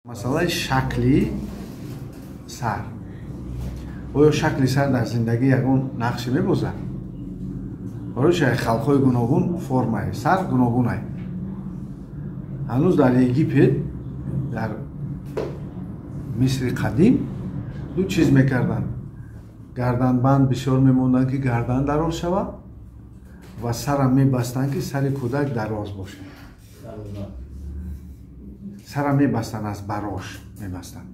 Масъалаи шакли сар. Оё шакли сар дар зиндагӣ ягон нақше мебозад? Барои чи халқҳои гуногун формаи сар гуногунай. Ҳанӯз дар Египет, дар Мисри қадим ду чиз мекарданд. Гарданбанд бисёр мемонданд, ки гардан дароз шавад, ва сара мебастанд, ки сари кӯдак дароз бошад. Сара мебастанд, аз барош мебастанд.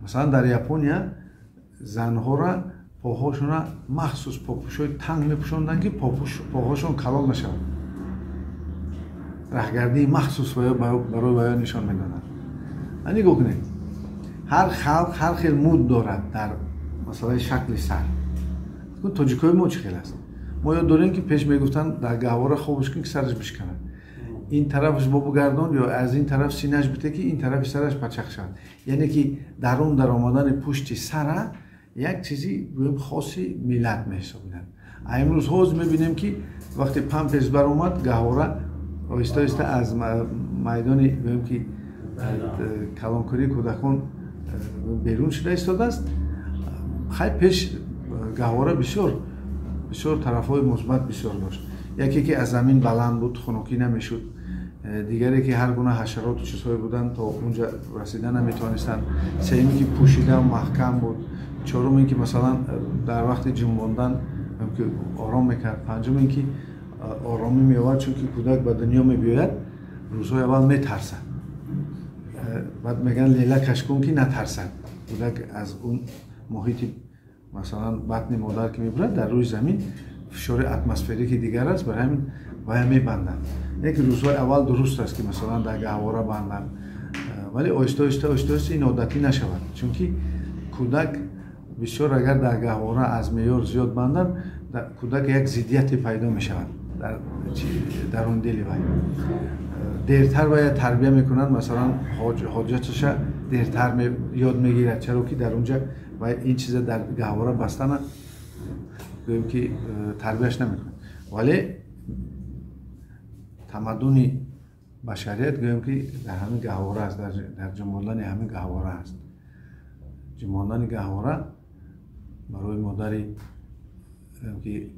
Масалан, дар Япония занҳоро поҳошона махсус попӯшҳои танг мепӯшонданд, ки поҳошон калон нашавад. Раҳгардии махсус барои ваё нишон медоданд. Нигоҳ кунед, ҳар халқ ҳар хел муд дорад дар масъалаи шакли сар. Тоҷикои мо чӣ хел аст? Мо ёд дорем, ки пеш мегуфтанд, дар гаҳвора хобш кун, ки сараш бишканад, ин тарафаш бобугардон ё аз ин тараф синаш бите, ки ин тарафи сараш пачақ шавад. Яъне ки дарун даромадани пушти сара як чизи гӯем хоси миллат меҳисобиданд. А имрӯз ҳоз мебинем, ки вақте памперс баромад, гаҳвора оҳиста оҳиста аз майдони гӯем ки калонкунии кӯдакон берун шуда истодааст. Хай, пеш гаҳвора бисёр бисёр тарафҳои мусбат бисёр дошт. Яке ки аз замин баланд буд, хунукӣ намешуд, дигаре ки ҳар гуна ҳашароту чизҳое буданд, то унҷа расида наметавонистанд, сеюме ки пӯшида маҳкам буд, чорум ин ки масалан дар вақти ҷунбондан ки ором мекард, панҷум ин ки оромӣ меовард, чунки кӯдак ба дунё мебиёяд, рӯзҳои аввал метарсад, баъд мегӯянд лела кашкун, ки натарсад кӯдак. Аз он муҳити масалан батни модар ки мебурад, дар рӯи замин фишори атмосферики дигар аст, барои ҳамин вая мебанданд. Не ки рӯзҳои аввал дуруст аст, ки масалан дар гаҳвора банданд, вале оҳиста оҳиста оҳиста оҳиста ин одатӣ нашавад, чунки кӯдак бисёр агар дар гаҳвора аз меъёр зиёд банданд, кӯдак як зиддияте пайдо мешавад дар он дили вай. Дертар вая тарбия мекунанд, масалан ҳоҷаташа дертар ёд мегирад, чаро ки дар унҷа вай ин чиза дар гаҳвора бастана гӯем ки тарбияш намекунад. Вале тамаддуни башарият гӯем ки дар ҳамин гаҳвора аст, дар ҷунбондани ҳамин гаҳвора аст. Ҷунбондани гаҳвора барои модари ки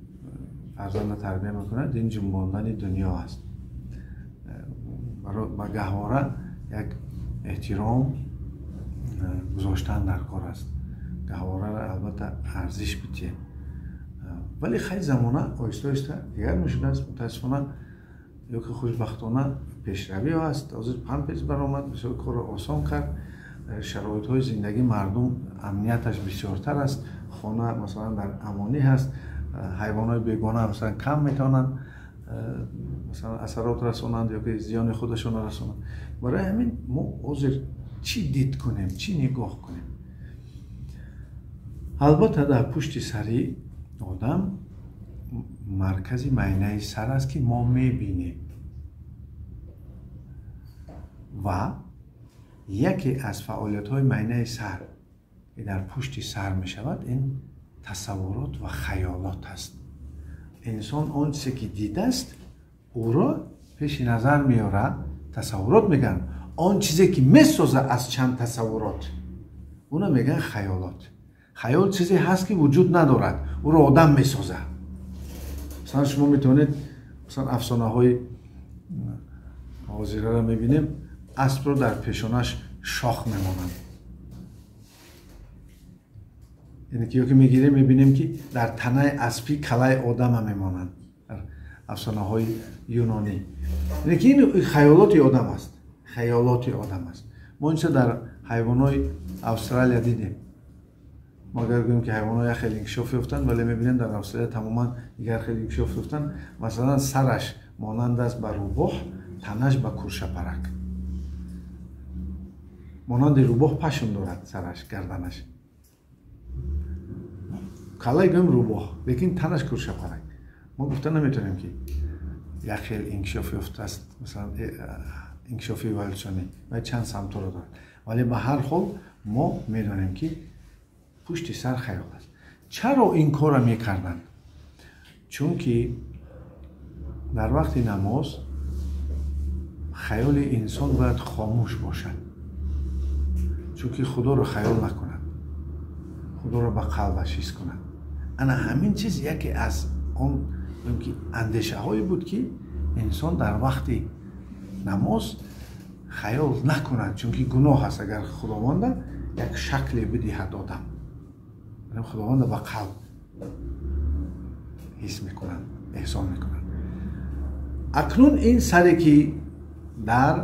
фарзанда тарбия мекунад, ин ҷунбондани дунё аст. Ба гаҳвора як эҳтиром гузоштан дар кор аст. Гаҳвораро албатта арзиш бидиҳем. Вале хай, замона оҳиста оҳиста дигар мешудааст. Мутаассифона ё ки хушбахтона пешравӣ аст. Ҳозир памперс баромад, бисёр корро осон кард. Шароитҳои зиндагии мардум амнияташ бисёртар аст, хона масалан дар амонӣ ҳаст, ҳайвонҳои бегона масалан кам метавонанд масалан асарот расонанд ё ки зиёни худашонро расонанд. Барои ҳамин мо ҳозир чӣ дид кунем, чӣ нигоҳ кунем? Албатта, дар пушти сари одам маркази майнаи сар аст, ки мо мебинем, ва яке аз фаъолиятҳои майнаи сар, ки дар пушти сар мешавад, ин тасаввурот ва хаёлот аст. Инсон он чизе ки дидааст, ӯро пеши назар меорад, тасаввурот мегӯянд. Он чизе ки месозад аз чанд тасаввурот, уно мегӯянд хаёлот. Хаёл чизе ҳаст, ки вуҷуд надорад, ӯро одам месозад. Масалан, шумо метавонед, масалан, афсонаҳои ҳозираро мебинем, аспро дар пешонаш шох мемонанд, яъне ки ё ки мегирем, мебинем, ки дар танаи аспӣ калаи одама мемонанд дар афсонаҳои юнонӣ. Яъне ки ин хаёлоти одам аст, хаёлоти одам аст. Мо ин чиза дар ҳайвонҳои Австралия дидем. Мо агар гӯем, ки ҳайвонҳо як хел инкишоф ёфтанд, вале мебинем, дар Австралия тамоман дигар хел инкишоф ёфтанд. Масалан, сараш монанд аст ба рӯбоҳ, танаш ба куршапарак. Монанди рӯбоҳ пашм дорад сараш, гарданаш, калаи гӯем рӯбоҳ, лекин танаш куршапарак. Мо гуфта наметавонем, ки як хел инкишоф ёфтааст, масалан инкишофи эволюсионӣ ва чанд самтҳоро дорад. Вале ба ҳар ҳол мо медонем, ки пушти сар хаёл аст. Чаро ин корро мекарданд? Чунки дар вақти намоз Хаёли инсон бояд хомӯш бошад, чунки худоро хаёл накунад, худоро ба қалбаш ҳис кунад. Ана ҳамин чиз яке аз он ки андешаҳое буд, ки инсон дар вақти намоз хаёл накунад, чунки гуноҳ аст агар худованда як шакле бидиҳад одам. Худованда ба қалб ҳис мекунад, эҳсон мекунад. Акнун ин саре ки дар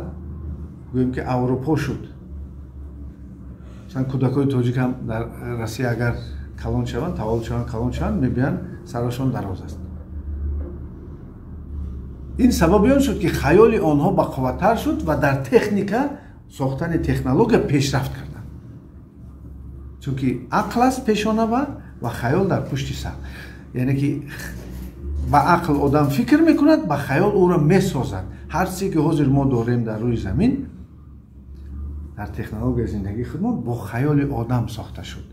гӯем ки Аврупо шуд, масалан кӯдакҳои тоҷик ҳам дар Россия агар калон шаванд, таваллуд шаванд, калон шаванд, мебинанд сарашон дароз аст. Ин сабаби он шуд, ки хаёли онҳо бақувваттар шуд ва дар техника, сохтани технология пешрафт карданд, чунки ақл аст пешонава ва хаёл дар пушти сар. Яъне ки ба ақл одам фикр мекунад, ба хаёл ӯро месозад. Ҳар чизе ки ҳозир мо дорем дар рӯи замин, дар технологияи зиндагии худмон бо хаёли одам сохта шуд.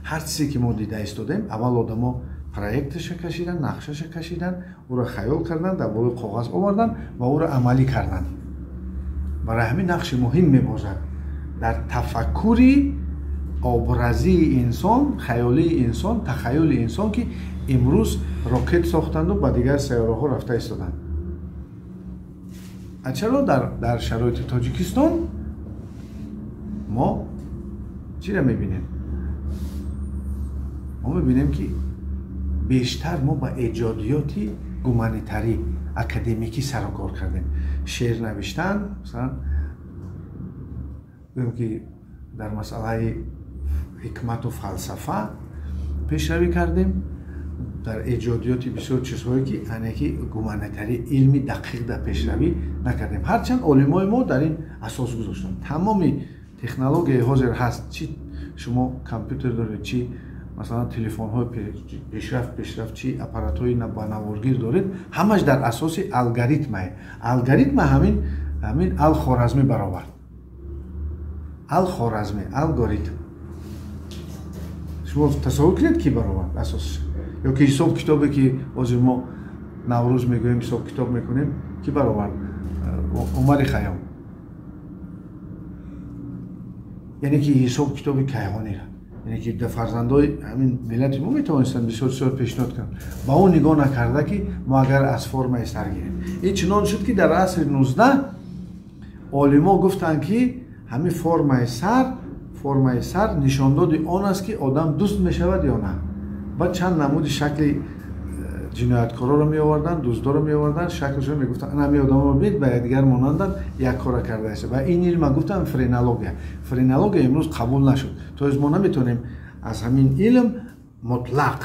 Ҳар чизе ки мо дида истодаем, аввал одамо проекташа кашидан, нақшаша кашидан, ӯро хаёл кардан, дар болои коғаз овардан ва ӯро амалӣ кардан. Барои ҳамин нақши муҳим мебозад дар тафаккури образии инсон, хаёлии инсон, тахаюли инсон, ки имрӯз рокет сохтанду ба дигар сайёраҳо рафта истоданд. Чаро дар шароити Тоҷикистон мо чиро мебинем? Мо мебинем, ки бештар мо ба эҷодиёти гуманитарӣ, академикӣ сарукор кардем. Шеър навиштан, масалан, гӯем ки дар масъалаи ҳикмату фалсафа пешравӣ кардем, дар эҷодиёти бисёр чизҳое ки ане ки гуманитарӣ, илми дақиқ дар пешравӣ накардем. Ҳарчанд олимои мо дар ин асос гузоштанд. Тамоми технологияи ҳозир ҳаст, чи шумо компютер доред, чи масалан телефонҳои пешрафт, чи аппаратҳои ба наворгир доред, ҳамаш дар асоси алгоритмае. Алгоритма ҳамин Ал-Хоразмӣ баровард. Ал-Хоразмӣ, алгоритм. Шумо тасаввур кунед, ки баровард асосш? Ё ки ҳисоб китобе ки ҳозир мо Наврӯз мегӯем, ҳисоб китоб мекунем, ки баровард? Умари Хайём. Яъне ки ҳисоб китоби кайҳонира, яъне ки дар фарзандои ҳамин миллати мо метавонистанд бисёр чизҳоро пешниҳод кунанд, ба он нигоҳ накарда ки мо агар аз формаи сар гирем. Ин чунон шуд, ки дар асри 19 олимо гуфтанд, ки ҳамин формаи сар нишондоди он аст, ки одам дӯст мешавад ё на. Баъд чанд намуди шакли ҷинояткороро меоварданд, дуздоро меоварданд, шаклшро мегуфтанд, ана ҳамин одаморо бинед, ба якдигар монанданд, як кора кардааст. Ва ин илма гуфтанд френология. Френология имрӯз қабул нашуд. То есть мо наметавонем аз ҳамин илм мутлақ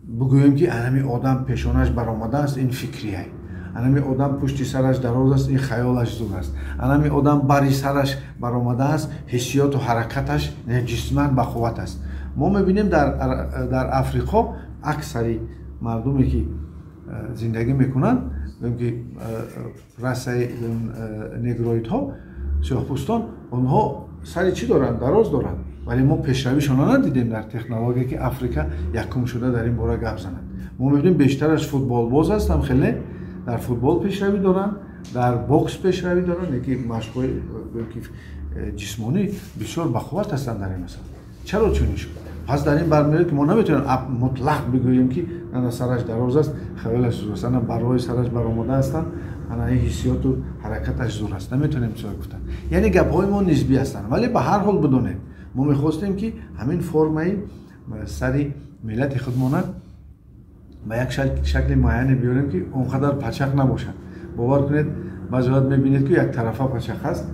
бигӯем, ки ана ҳамин одам пешонаш баромадааст, ин фикрияй, ана ҳамин одам пушти сараш дароз аст, ин хаёлаш зуд аст, ана ҳамин одам бари сараш баромадааст, ҳиссиёту ҳаракаташ ҷисман бақувват аст. Мо мебинем дар Африқо аксари мардуме ки зиндагӣ мекунанд, гӯем ки расаи негроидҳо, сиёҳпӯстон, онҳо сари чӣ доранд? Дароз доранд. Вале мо пешравишонро надидем дар технология, ки Африка якум шуда дар ин бора гап занад. Мо мебинем бештараш футболбоз ҳастам, хеле дар футбол пешравӣ доранд, дар бокс пешравӣ доранд, яки машқҳои ки ҷисмонӣ бисёр бақувват ҳастанд дар ин масъала. Чаро чунин шуд? Пас дар ин бармеояд, ки мо наметавонем мутлақ бигӯем, ки ана сараш дароз аст, хаёлаш зур аст, ана барҳои сараш баромада ҳастанд, ана ин ҳиссиёту ҳаракаташ зур аст. Наметавонем чизое гуфтан. Яъне гапҳои мо нисбӣ ҳастанд, вале ба ҳар ҳол бидонед, мо мехостем, ки ҳамин формаи сари миллати худмона ба як шакли муайяне биёрем, ки он қадар пачақ набошад. Бовар кунед, баъзе вақт мебинед, ки як тарафа пачақ аст.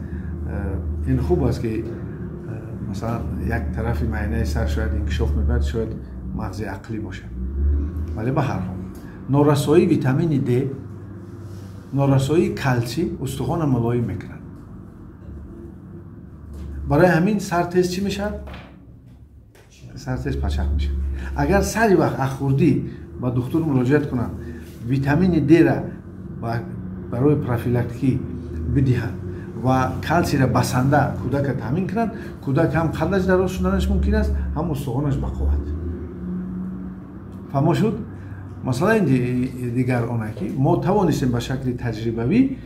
Ин хуб аст, ки масалан як тарафи майнаи сар шояд инкишоф мебарад, шояд мағзи ақлӣ бошад. Вале ба ҳар ҳол норасоии витамини Д, норасоии калсий устухонро мулоим мекунад. Барои ҳамин сар тез чӣ мешавад? Сар тез пачақ мешавад. Агар сари вақт аз хурдӣ ба духтур муроҷиат кунанд, витамини Д-ра барои профилактикӣ бидиҳанд ва калсийро басанда кӯдака таъмин кунанд, кӯдак ҳам қадаш дароз шуданаш мумкин аст, ҳам устухонаш бақувват. Фаҳмо шуд? Масъалаи дигар оне, ки мо тавонистем ба шакли таҷрибавӣ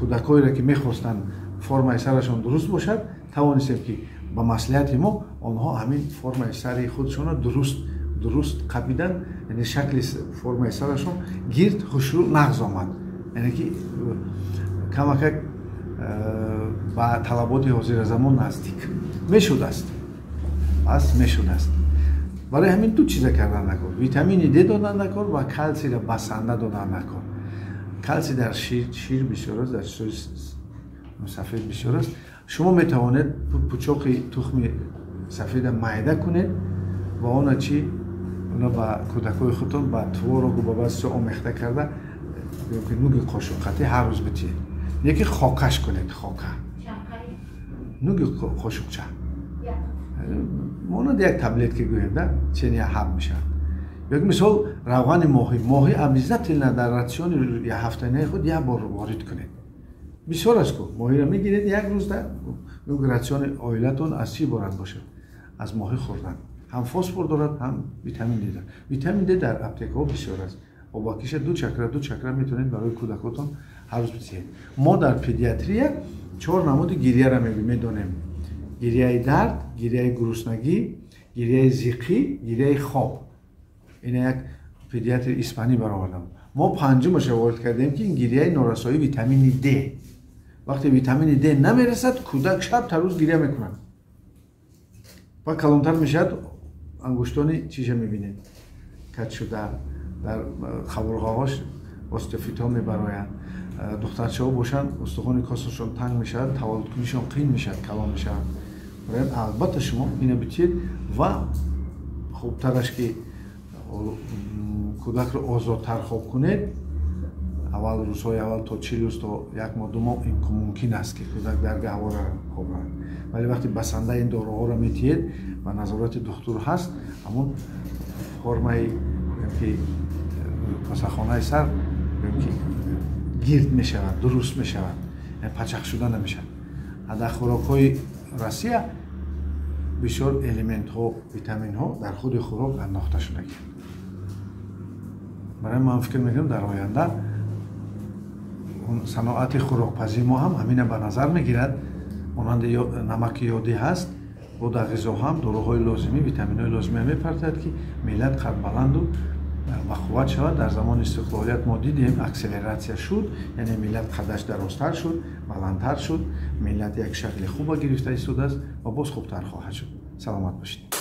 Кӯдакҳоеро, ки мехостанд формаи сарашон дуруст бошад, тавонистем, ки ба маслиҳати мо онҳо ҳамин формаи сари худшонро дуруст қабиданд, яъне шакли формаи сарашон гирд, хушрӯ, нағз омад, яъне ки камакак ба талаботи ҳозиразамон наздик мешудааст. Пас мешудааст. Барои ҳамин ду чиза кардан накор: витамини Д додан накор ва калсийро басанда додан накор. Калсий дар шир бисёр аст, дар чизҳои сафед бисёр аст. Шумо метавонед пучоқи тухми сафеда майда кунед ва она чи она ба кӯдакҳои худтон ба творогу ба баъзе чизҳо омехта карда, ки нуги қошуққатӣ ҳар рӯз битиҳед, не ки хокаш кунед, хока нуги қошуқча, монанд як таблетка гӯем да, чен як ҳаб мешавад. Ё мисол равғани моҳӣ. Моҳӣ обязательно дар ратсиони ҳафтанаи худ як бор ворид кунед. Бисёр аст ку, моҳиро мегиред як рӯз, ратсиони оилатон аз чӣ иборат бошад? Аз моҳӣ хӯрдан. Ҳам фосфор дорад, ҳам витамин Д дорад. Витамин Д дар аптекаҳо бисёр аст. Обакиша ду чакра, ду чакра метавонед барои кӯдакотон ҳар рӯз битиҳед. Мо дар педиатрия чор намуди гирьяро медонем: гирьяи дард, гирьяи гуруснагӣ, гирьяи зиқӣ, гирьяи хоб. Ина як педиатри испанӣ баровардам. Мо панҷумаша ворид кардем, ки ин гирьяи норасоии витамини Д. Вақте витамини Д намерасад, кӯдак шаб та рӯз гирья мекунад ва калонтар мешавад, ангуштони чиша мебинед кат шуда, дар қабурғаҳош остеофитҳо мебароянд. Духтарчаҳо бошанд, устухони косашон танг мешавад, таваллудкунишон қин мешавад, калон мешавад. Албатта, шумо ина битиед ва хубтараш, ки кӯдакро озодтар хоб кунед. Аввал, рӯзҳои аввал, то 40 рӯз, то як моҳ, 2 моҳ мумкин аст, ки кӯдак дар гаҳвора хоб равад, вале вақте басанда ин доруҳоро метиҳед ва назорати духтур ҳаст, ҳамон формаи ки косахонаи сар ки гирд мешавад, дуруст мешавад, пачақ шуда намешавад. Дар хӯрокҳои Россия бисёр элементҳо, витаминҳо дар худи хӯрок андохта шудагианд. Барои ман фикр мекунам, дар оянда саноати хӯрокпазии мо ҳам ҳамина ба назар мегирад. Монанди намаки ёдӣ ҳаст, бо дар ғизо ҳам доруҳои лозимӣ, витаминҳои лозимӣ мепартояд, ки миллат қадбаланду бақувват шавад. Дар замони истиқлолият мо дидем, акселератсия шуд, яъне миллат қадаш дарозтар шуд, баландтар шуд, миллат як шакли хуба гирифта истодааст ва боз хубтар хоҳад шуд. Саломат бошед.